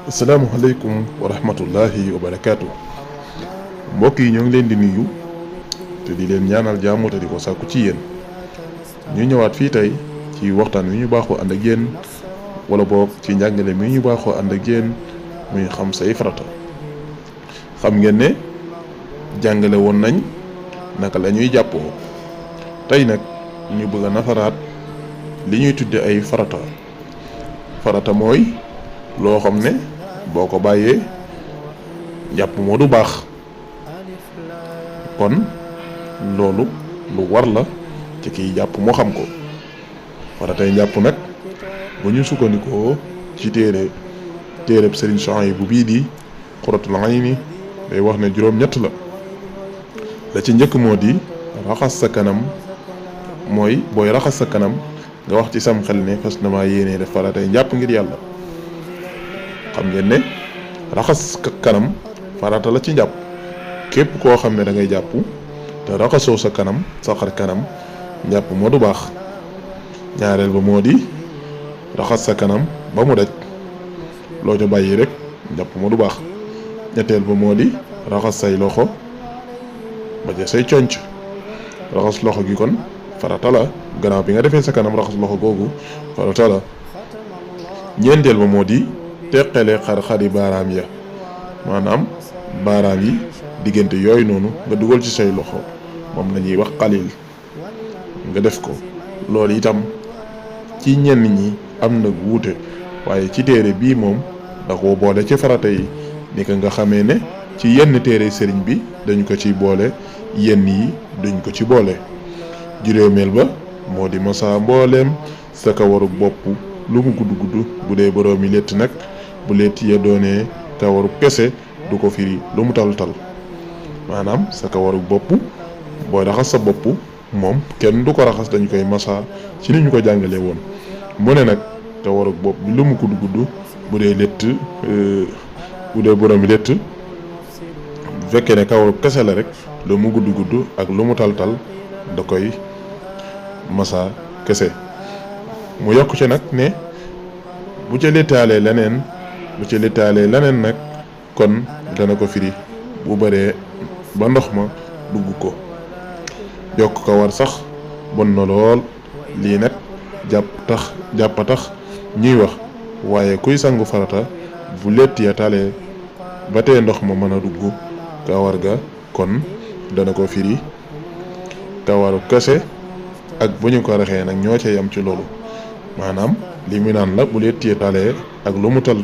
asalaamaaleykum wa rahmatullahi wa barakaatu mbokk yi ñoo ngi leen di nuyu te di leen ñaanal jàmm te di ko sàkku ci yéen ñu ñëwaat fii tey ci waxtaan wi ñu baaxoo ànd ak yéen wala boog ci njàngale mi ñu baaxoo ànd ak yéen muy xam say farata. xam ngeen ne jàngale woon nañ naka la ñuy jàppoo tey nag ñu bëgg a nafaraat li ñuy tudde ay farata. farata mooy loo xam ne boo ko bàyyee njàpp moo du baax kon loolu lu war la ci kiy jàpp moo xam ko. faratay njàpp nag bu ñu sukkandikoo ci téereb Sëriñ Suhaybu bii di Qurratul Ayni day wax ne juróom-ñett la ci njëkk moo di raxas sa kanam. mooy booy raxas sa kanam nga wax ci sam xel ne fas na maa yéenee def faratay njàpp ngir yàlla. xam ngeen ne raxas kanam farata la ci njàpp. képp koo xam ne da ngay jàpp te raxasoo sa kanam sa xar kanam njàpp moo du baax. ñaareel ba moo di raxas sa kanam ba mu daj loo ca bàyyi rek njàpp moo du baax. ñetteel ba moo di raxas say loxo ba ca say conc. raxas loxo gi kon farata la gannaaw bi nga defee sa kanam raxas loxo googu farata la. ñeenteel ba moo di teqale xar-xari baaraam ya maanaam baaraam yi diggante yooyu noonu nga dugal ci say loxo moom la ñuy wax xalil nga def ko. loolu itam ci ñenn ñi am na wuute waaye ci téere bii moom da koo boole ci farata yi ni ko nga xamee ne ci yenn téere sëriñ bi dañu ko ciy boole yenn yi duñ ko ci boole. juróomeel ba moo di masa mbooleem sa kawaru bopp lu mu gudd gudd bu dee boroomi létt nag bu létt ya doonee kawaru kese du ko firi lu mu tal maanaam sa kawaru bopp booy raxas sa bopp moom kenn du ko raxas dañu koy masa ci ni ñu ko jàngalee woon. mu ne nag kawaru bopp bi lu mu gudd gudd bu dee létt bu dee boroomi létt bu fekkee ne kawaru kese la rek lu mu gudd gudd ak lu mu tal da koy masa kese. mu yokk ci nag ne bu ca léttaalee leneen nag kon dana ko firi bu bëree ba ndox ma dugg ko. yokk ko war sax bon na lool lii nag jàpp tax ñuy wax waaye kuy sangu farata bu létt ya talee ba tee ndox ma mën a dugg kawar ga kon dana ko firi kawaru kese ak bu ñu ko raxee nag ñoo ca yam ci loolu. maanaam li mu naan la bu létt ya talee ak lu mu tal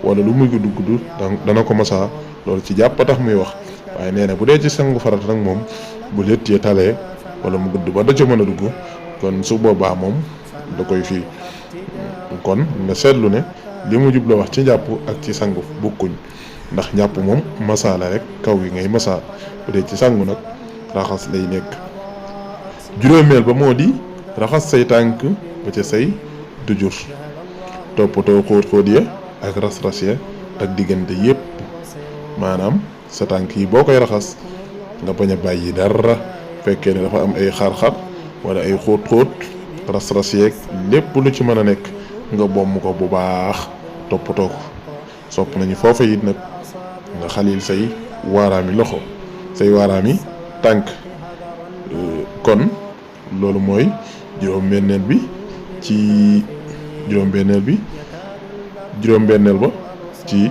wala lu muy gudd dana ko masa loolu ci jàpp tax muy wax waaye nee na bu dee ci sangu farata nag moom bu létt ya talee wala mu gudd ba da ca mën a dugg kon su boobaa moom da koy firi. kon nga seetlu ne li mu jubla wax ci njàpp ak ci sangu bokkuñ ndax njàpp moom masa la rek kaw gi ngay masa bu dee ci sangu nag raxas lay nekk. juróomeel ba moo di raxas say tànk ba ca say tujur toppatoo xóot ya ak ras-ras ya ak diggante yépp maanaam sa tànk yi boo koy raxas nga bañ a bàyyi dara fekkee ne dafa am ay xar-xar wala ay xóot ras-ras yeeg lépp lu ci mën a nekk nga bomm ko bu baax toppatoo ko. sopp nañu foofa it nag nga xalil say waaraami loxo say waaraami tànk. kon loolu mooy juróom-benneel ba ci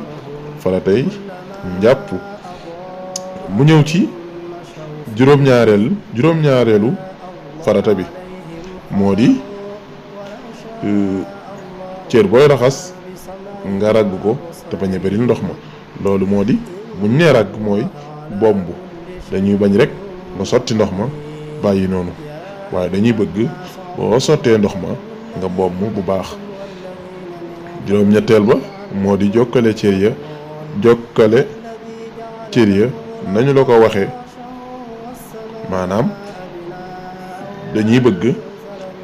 faratay njàpp. mu ñëw ci juróom-ñaareelu farata bi moo di cër booy raxas nga ragg ko te bañ a bari ndox ma. loolu moo di buñ nee ragg mooy bomb dañuy bañ rek nga sotti ndox ma bàyyi noonu waaye dañuy bëgg boo sottee ndox ma nga bomb bu baax. juróom-ñetteel ba moo di jokkale cër ya nañu la ko waxee maanaam dañuy bëgg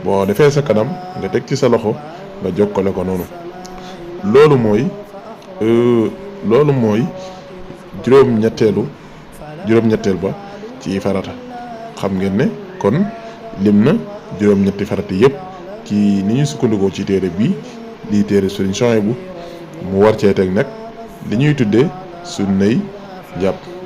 boo defee sa kanam nga teg ci sa loxo nga jokkale ko noonu. loolu mooy juróom-ñetteel ba ci farata. xam ngeen ne kon lim na juróom-ñetti farata yépp ci ni ñu sukkandikoo ci téere bi di téere Sëriñ Suhaybu mu war cee teg nag li ñuy tuddee sunnay jàpp